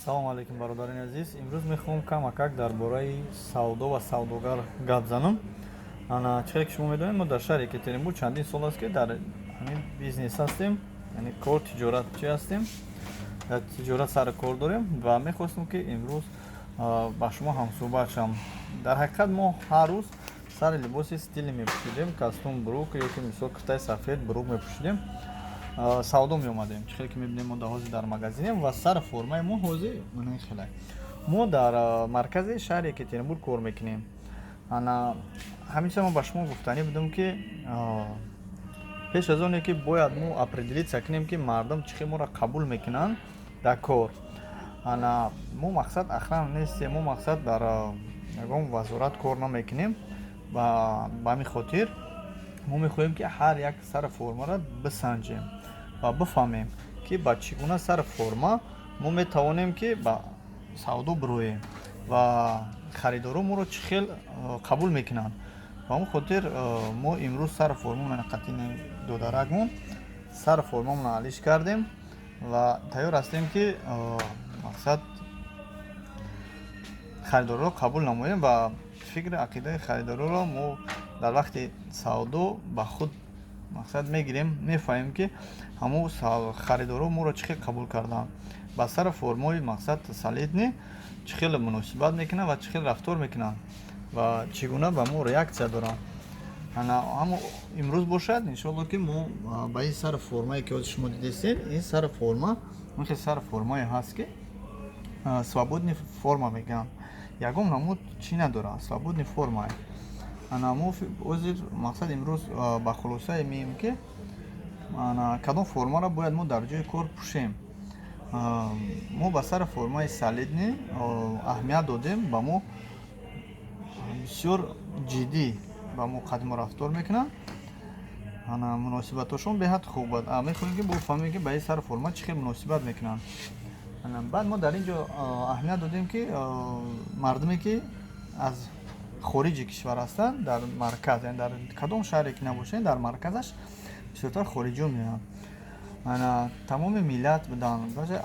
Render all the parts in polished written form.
Салому алейкум, бародарони азиз. Имрӯз мехоҳам камакак дар бораи савдо ва савдогар гап занам. Ана, чӣ хеле ки шумо медонед, мо дар шаҳри Екатеринбург чандин сол аст, ки дар ҳамин бизнес ҳастем, яъне кор, тиҷоратчӣ ҳастем, дар тиҷорат сари кор дорем ва мехостем, ки имрӯз ба шумо ҳамсӯҳбат шавам. Дар ҳақиқат, мо ҳар рӯз сари либоси стилӣ мепӯшидем, костюм, брюк ё ки, мисол, куртаи сафед, брюк мепӯшидем, савдо меомадем. Чӣ хеле ки мебинем, мо дар ҳозир дар магазинем ва сари формаи мо ҳозир мана ин хеле. Мо дар маркази шаҳри Екатеринбург кор мекунем. Ана ҳамин чиза мо ба шумо гуфтанӣ будем, ки пеш аз оне ки бояд мо определиться кунем, ки мардум чӣ хел моро қабул мекунанд дар кор. Ана, мо, мақсад, охрана нестем, мо, мақсад, дар ягон вазорат кор намекунем ва ба ҳамин хотир мо мехоҳем, ки ҳар як сари формаро бисанҷем ва бифаҳмем, ки ба чӣ гуна сари форма мо метавонем, ки ба савдо бироем ва харидорон моро чӣ хел қабул мекунанд. Ба ҳамон хотир мо имрӯз сари формамона, қатини додаракмон, сари формамонро алиш кардем ва тайёр ҳастем, ки, мақсад, харидорро қабул намоем ва фикри ақидаи харидорро мо дар вақти савдо ба худ, мақсад, мегирем, мефаҳмем, ки ҳамон харидорро моро чӣ хел қабул карданд, ба сари формаи, мақсад, солидный чӣ хел муносибат мекунанд ва чӣ хел рафтор мекунанд ва чӣ гуна ба мо реаксия доранд. Ана, ҳамо имрӯз бошад, иншоалло, ки мо ба ин сари формае, ки ҳозир шумо дидестед, ин сари форма, он хел сари формае ҳаст, ки свободный форма мегӯянд, ягон намуд чӣ надорад, свободный формае. Ана, мо ҳозир, мақсад, имрӯз ба хулосае меем, ки ана кадом формаро бояд мо дар ҷои кор пӯшем. Мо ба сари формаи солидный аҳамият додем, ба мо бисёр ҷиддӣ ба мо қадимо рафтор мекунанд. Ана, муносибатҳошон беҳад хуб буд. Мехоҳем, ки бифаҳмем, ки ба ин сари форма чӣ хел муносибат мекунанд. Баъд мо дар ин ҷо аҳамият додем, ки мардуме, ки аз хориҷи кишвар ҳастанд, дар марказ, яъне дар кадом шаҳре ки набошед, дар марказаш бисёртар хориҷиҳо меоянд. Ана, тамоми миллат буданд, даже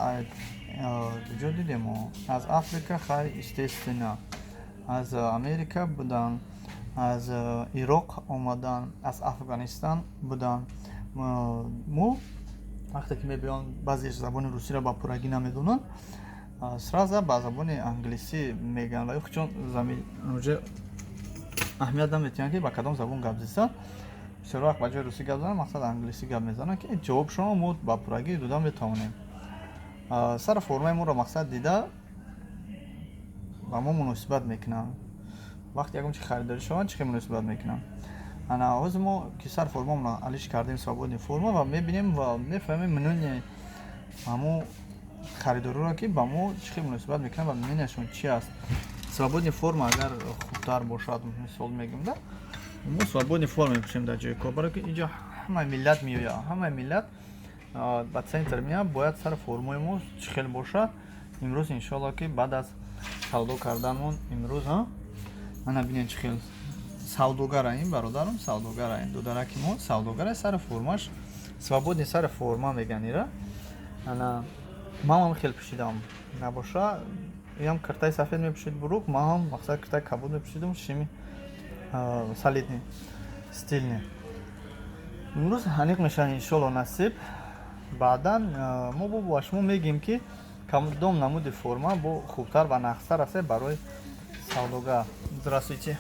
куҷо дидем мо, аз Африка, хай, естественно, аз Америка буданд, аз Ироқ омаданд, аз Афғонистон буданд. Мо вақте ки мебиёнд, баъзеаш забони русиро ба пуррагӣ намедонанд, сразу ба забони англисӣ мегӯянд ва чун уже аҳамият наметиҳанд, ки ба кадом забон гап зистанд. Бисёр вақт ба ҷои русӣ гап зананд, мақсад, англисӣ гап мезананд, ки ҷавобшонро мо ба пуррагӣ дода метавонем. Сари формаи моро, мақсад, дида, ба мо муносибат мекунанд. Вақте ягон чи харидорӣ шаванд, чӣ хел муносибат мекунанд? Ана, ҳозир мо ки сари формаамонро алиш кардем, свободный форма, ва мебинем ва мефаҳмем мнение ҳамун харидориро, ки ба мо чӣ хел муносибат мекунанд ва мненияшон чи аст. Свободный форма агар хубтар бошад, мисол мегӯм да, мо свободный форма мепӯшем дар ҷои кор, барое ки инҷо ҳамаи миллат меояд, ҳамаи миллат ба центр меояд. Бояд сари формаи мо чӣ хел бошад? Имрӯз, иншоалло, ки баъд аз савдо карданмон имрӯз, ана, бинед, чӣ хел савдогара ин бародарам, савдогара ин додараки мо савдогара. Сари формаш свободный сари форма мегӯянд ира. Ана, манам хел пӯшидам набоша, иам киртаи сафед мепӯшид, брюк, ман ҳам, мақсад, киртаи кабуд мепӯшидам, шими солидный, стильный. Имрӯз аниқ мешавад, иншоалло, насиб. Баъдан мо ба шумо мегӯем, ки кадом намуди форма бо хубтар ва нақстар аст барои савдогар. Здравствуйте.